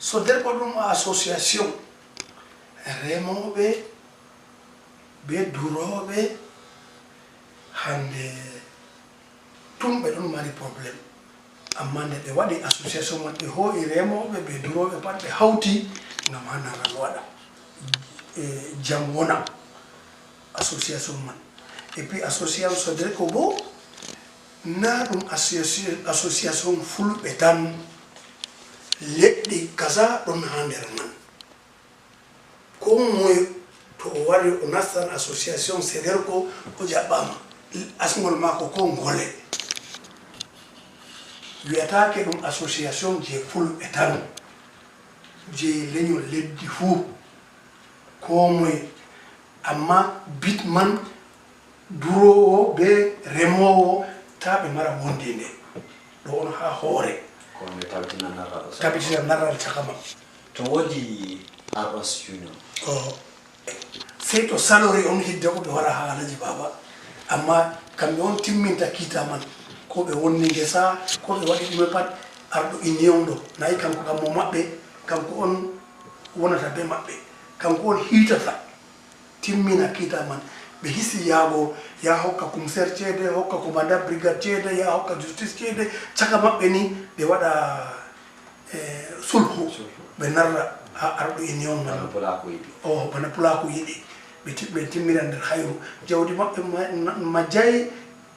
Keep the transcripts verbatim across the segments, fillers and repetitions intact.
Soderko ɗum association remooɓe be durooɓe, hannde tun ɓe ɗon mari problème. Amma nde ɓe waɗi association man, ɓe hoo'i remooɓe be durooɓe pat, ɓe hawti ngam haa naral waɗa, e, jam wona. Association man, et puis association Soderko bo, na ɗum association, association fulɓe tan, leɗɗe kaza ɗon haa nder man. Ko moye to o wari o nastan association Soderko, o jaɓɓaama, asngol maako ko ngole. Wiyataake ɗum association je fulɓe tan, je leñol leddi fuu, ko moye. Amma bit man, duroowo be remoowo, taa ɓe mara wonde nde. Ɗo on haa hoore. Ko nde tabitina narra ɗo. Tabitina narra caka maɓɓe. To woodi Arɗo Union. O, sey to salori on hidde ko ɓe wara haa Alhaji Baba. Amma kamɓe on timminta kiita man. Ko ɓe wonni ngesa, ko ɓe waɗi ɗume pat, Arɗo Union ɗo. Nayi kanko kam mo maɓɓe, kanko on wonata be maɓɓe. Kanko on hiitata. Timmina kiita man. Ɓe hisi yaago, ya hokka commissaire ceede, hokka commandant brigade ceede, ya hokka justice ceede, caka maɓɓe ni ɓe waɗa, eh, sulhu. Sulhu. Ɓe narra haa Arɗo Union man. Bana Pulaaku yiɗi. O, bana Pulaaku yiɗi. Ɓe ti-, ɓe timmira nder hayru. Jawdi maɓɓe ma-, ma-, majjay,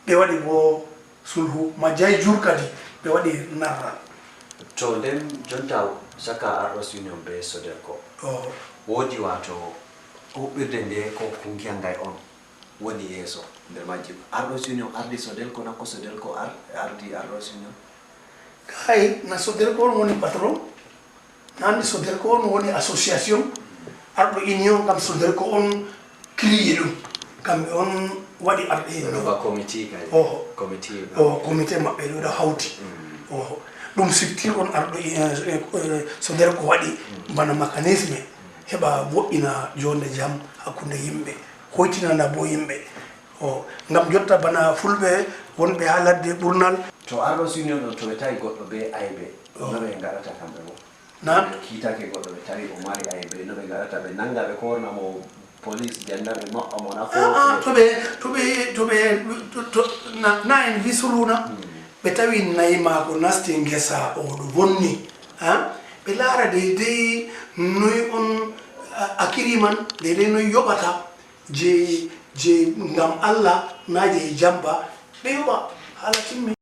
ɓe waɗi bo sulhu, majjay jur kadi, ɓe waɗi narra. To nden jonta caka Arɗo Union be Soderko. O. Woodi waato huɓɓirde nde ko kungiya ngay on woni yeeso nder majjum. Arɗo Union ardi Soderko na ko Soderko ar-, ardi Arɗo Union? Kay, na Soderko on woni patron? Nandi Soderko on woni association, Arɗo Union kam Soderko on créé ɗum. Kamɓe on waɗi Arɗo Union. Ɗum ba committee kay. Oho. Committee. O comité maɓɓe ɗo ɗo hawti. Mm. Oho. Ɗum siftir on Arɗo, eh, eh, eh, Soderko waɗi, mm, bana mécanisme heɓa woɗɗina jonde jam hakkunde yimɓe, hoytinana bo yimɓe. O, ngam jotta bana fulɓe wonɓe haa ladde ɓurnal. To Arɗo Union ɗon, to ɓe tawi goɗɗo be aybe, o, no ɓe ngaɗata kamɓe bo? Na? Ɓe kiitake goɗɗo, ɓe tawi o mari aybe, no ɓe ngaɗata? Ɓe nanga, ɓe korna mo police, jandarɓe maɓɓa mo na ko? A'a, to ɓe, to ɓe, to ɓe, to, to, na, na en vi suluna. Hmm. Ɓe tawi nayi maako nasti ngesa, o ɗo vonni. Ha? Ɓe laara deydey noy on, a, akiri man, deydey noy yoɓata je, je ngam Allah, na je jamba. Ɓe yoɓa, haala timmi.